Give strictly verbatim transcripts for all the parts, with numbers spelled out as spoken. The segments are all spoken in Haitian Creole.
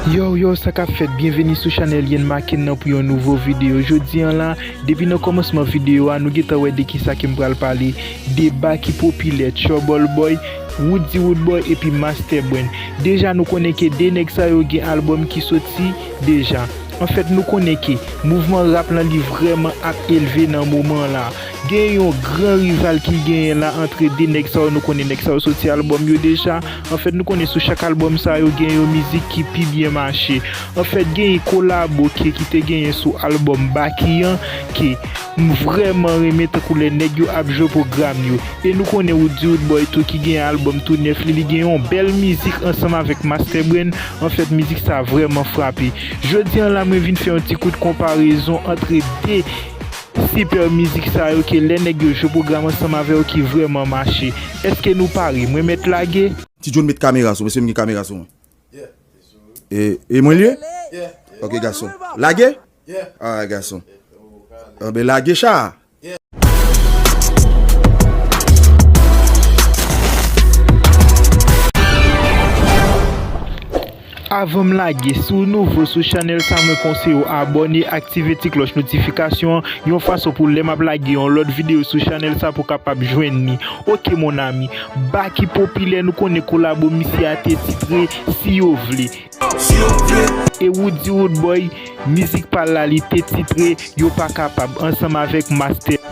Yo, yo, sa k ap fèt? Byenveni sou chanèl Yen Maken nan pou yon nouvo videyo. Jodi an la, depi nan kòmansman videyo a, nou gentan wè de kisa ke m pral pale. Deba ki popilè, Trouble Boy, Woody Woodboy epi Master Brain. Deja, nou konnen ke de nèg sa yo gen albòm ki soti deja. Anfèt, nou konnen ke mouvman rap lan li vrèman ap elve nan moman la. Gen yon gran rival ki genyen la antre de nèg sa yo. Nou konnen nèg sa yo soti albòm yo deja. Anfèt, nou konnen sou chak albòm sa yo gen yon mizik ki pi byen mache. Anfèt, genyen kolabo ke ki te genyen sou albòm Baky an ke m vrèman renmen, tankou lè nèg yo ap jwe pwogram yo. E nou konnen Woody Woodboy tou ki gen albòm tou nèf li, li gen yon bèl mizik ansanm avèk Master Brain. Anfèt, mizik sa vrèman frape. Jodi an la, mwen vin fè yon ti kout konparezon antre de sipè mizik sa yo ke lè nèg yo jwe pwogram ansanm avè yo ki vrèman mache. Èske nou pare? Mwen mèt lage? Ti John, met kamera sou mwen, se m gen kamera sou mwen. E, e mwen li ye? Ok, gason. Lage? Alright, gason. Anben, lage cha a. Avan m lage, si w nouvo sou chanèl sa, mwen konseye w abòne, aktive ti klòch notifikasyon an, yon fason pou lè m ap lage yon lòt videyo sou chanèl sa pou w kapab jwenn li. Ok, mon ami, Baky popilè, nou konnen kolabo misye a te titre Si yo vle. E Woody Woodboy, mizik pa l la, li te titre Yo pa kapab, ansanm avèk Master.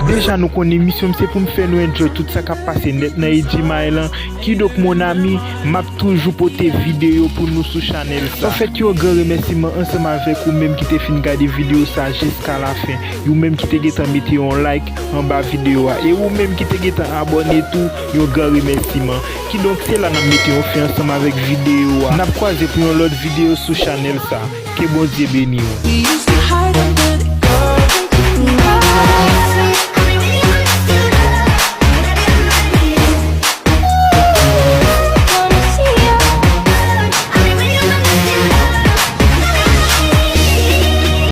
Deja nou konnen misyon m se pou m fè nou enjoy tout sa k ap pase nèt nan A G Mile lan. Kidonk, mon ami, m ap toujou pote videyo pou nou sou chanèl sa. Anfèt, yon gran remèsiman ansanm avèk ou menm ki te fin gade videyo sa jiska lafen. Ou menm ki te gentan mete yon like anba videyo a. E ou menm ki te gentan abòne tou, yon gran remèsiman. Kidonk, se la n ap mete yon fen ansanm avèk videyo a. N ap kwaze pou yon lòt videyo sou chanèl sa. Ke Bondye beni w.